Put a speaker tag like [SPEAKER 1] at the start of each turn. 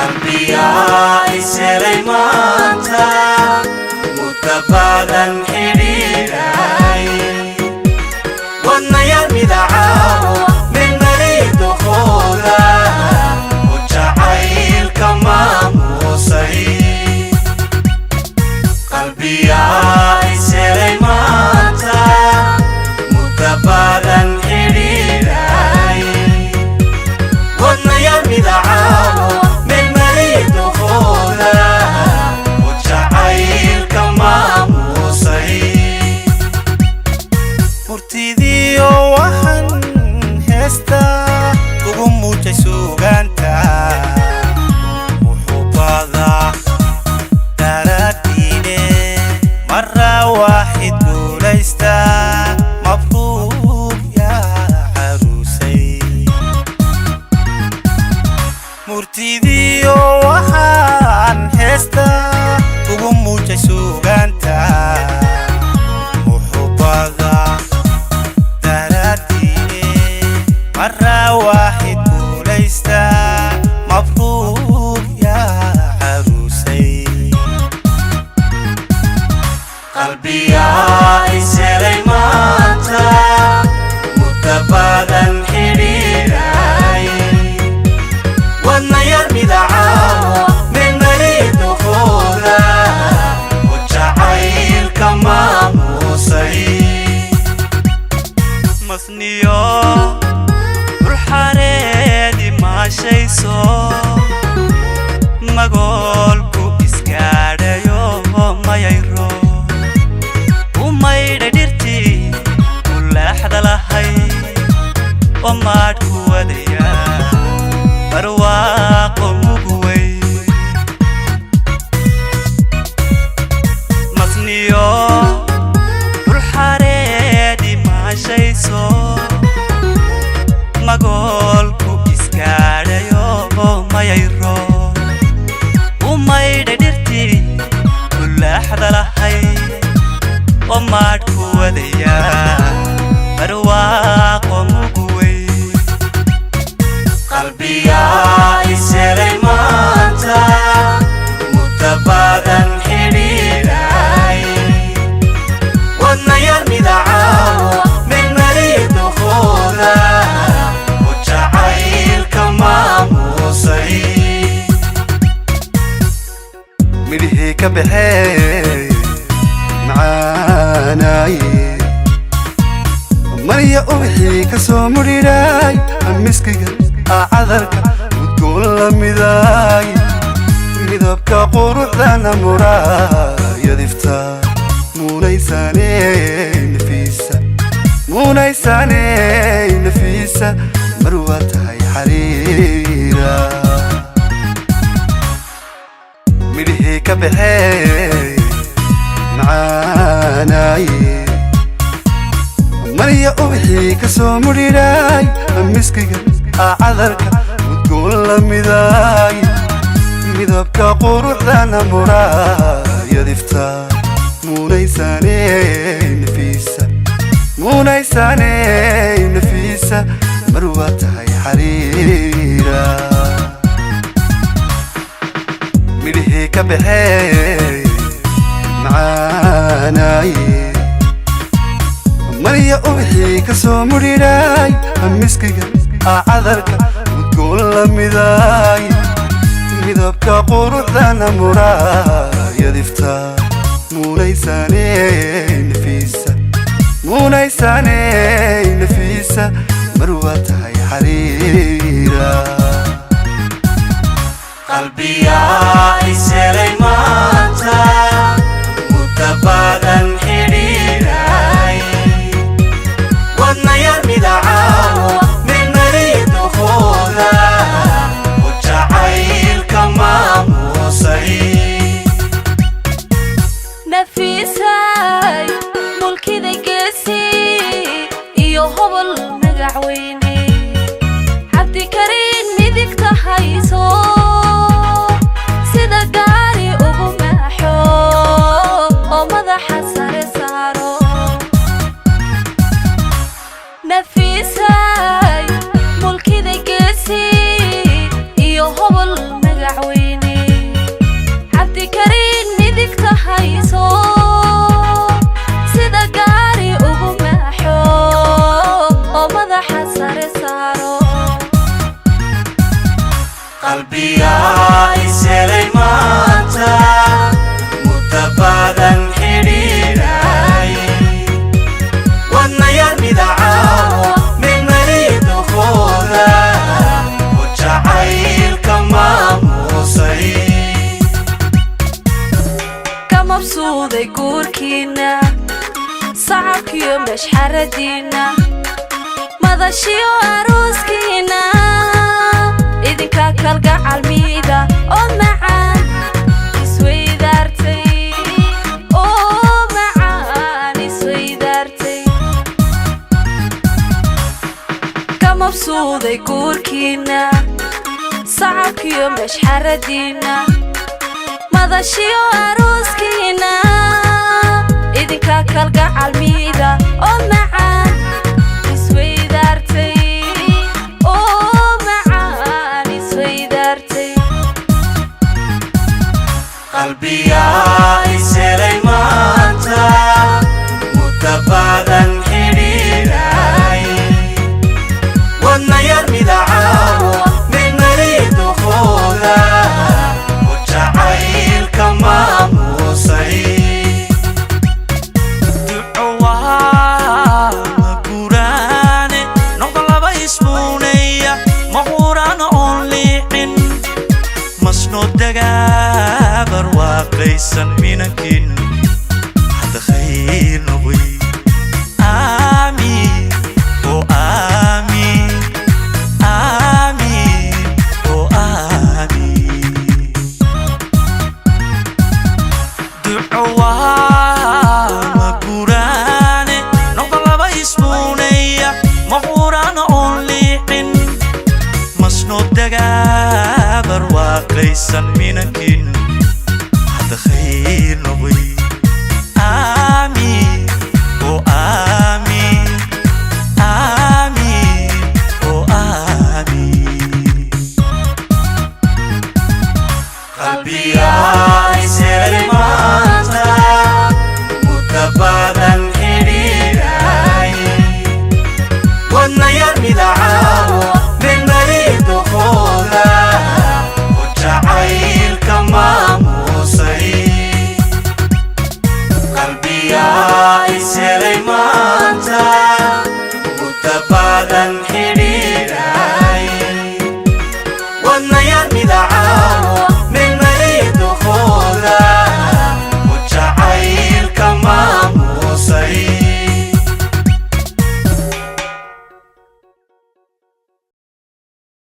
[SPEAKER 1] Qalbiyaa ishelay maanta, muddo badan xidhiidhay. Wadnayaal midacaawo meelmariidokooda oo jacaylka maamuusay. Qalbiyaa ishelay maanta, muddo badan xidhiidhay. Wadnayaal midacaawo meelmariidokooda oo jacaylka maamuusay.
[SPEAKER 2] Murtidiyo waxaan heesta ugu muujay suugaanta muxubada daraadiine. Mara waaxid guulaysta, mabruuq yaa caruusay. Murtidiyo waxaan heesta ugu muujay suugaanta muxubada daraadiine. Mara waaxid guulaysta, mabruuq yaa caruusay.
[SPEAKER 1] Qalbiyaa ishelay maanta, muddo badan xidhiidhay. Wadnayaal midacaawo meelmariidokooda oo jacaylka maamuusay.
[SPEAKER 3] Masniyo dhulxareedi maashayso, magoolku iskaadhayo, mayayro u maydhay dhirtii mulaaxda lahay oo maadhku wadaya barwaaqo muguwey. Masniyo dhulxareedi maashayso, magoolku iskaadhayo, mayayro u maydhay dhirtii mulaaxda lahay oo maadhku wadaya barwaaqo muguwey.
[SPEAKER 1] Qalbiyaa ishelay maanta, muddo badan xidhiidhay. Wadnayaal midacaawo meelmariidokooda oo jacaylka maamuusay.
[SPEAKER 4] Midhihii ka baxee macaanaaye, marya ubixii ka soo mudhidhaay, miskiga cadarka udgoon la midaay, midabka quruxdana muraayadifta muunaysaaney nafiisa, muunaysaaney nafiisa, mar waa tahay xariira. Midhihii ka baxee macaanaaye, marya ubixii ka soo mudhidhaay, miskiga cadarka udgoon la midaay, midabka quruxdana muraayadifta muunaysaaney nafiisa, muunaysaaney nafiisa, mar waa tahay xariira. Midhihii ka baxee macaanaaye, marya ubixii ka soo mudhidhaay, miskiga cadarka udgoon la midaay, midabka quruxdana muraayadifta muunaysaaney nafiisa, muunaysaaney nafiisa, mar waa tahay xariira.
[SPEAKER 1] Qalbiyaa ishelay maanta, muddo badan xidhiidhay. Wadnayaal midacaawo meelmariidokooda oo jacaylka maamuusay.
[SPEAKER 5] Nafiisay mulkida geesi iyo hobol magacweyne, Cabdikariin midigta hayso, sida gaari ugu maaxo oo madaxa sare saaro. Nafiisay mulkida geesi iyo hobol.
[SPEAKER 1] Qalbiyaa ishelay maanta, muddo badan xidhiidhay. Wadnayar midacaawo midnayduqooda ku jacaylka maamuusay.
[SPEAKER 5] Ka mabsuuday guurkiina, sacabkiyo mashxaradiina, madashiyo aruuskiina, idinka kalgacalmiida oo macaan isweydaartay, oo macaan isweydaartay. Ka mabsuuday guurkiina, sacabkiyo mashxaradiina, madashiyo aruuskiina, idinka kalgacalmiida oo macaan isweydaartay, oo macaan isweydaartay.
[SPEAKER 1] Qalbiyaa ishelay maanta, muddo badan xidhiidhay. Wadnayar midacaawo midnayduqooda ku jacaylka maamuusay.
[SPEAKER 3] Duco waa guraane, noqda laba ismuuneya, maquurana oon liicin, masno dagaabar waaqaysan minankin hadda khayr noqoy. Aamiin oo aamiin, aamiin oo aamiin. Duco waa guraane, noqda laba ismuuneya, maquurana oon liicin, masno dagaabar waaqaysan minankin hadda khayr noqoy. Aamiin oo aamiin, aamiin oo aamiin.
[SPEAKER 1] Qalbiyaa ishelay maanta, muddo badan xidhiidhay. Wadnayar midacaawo midnayduqooda ku jacaylka maamuusay. Qalbiyaa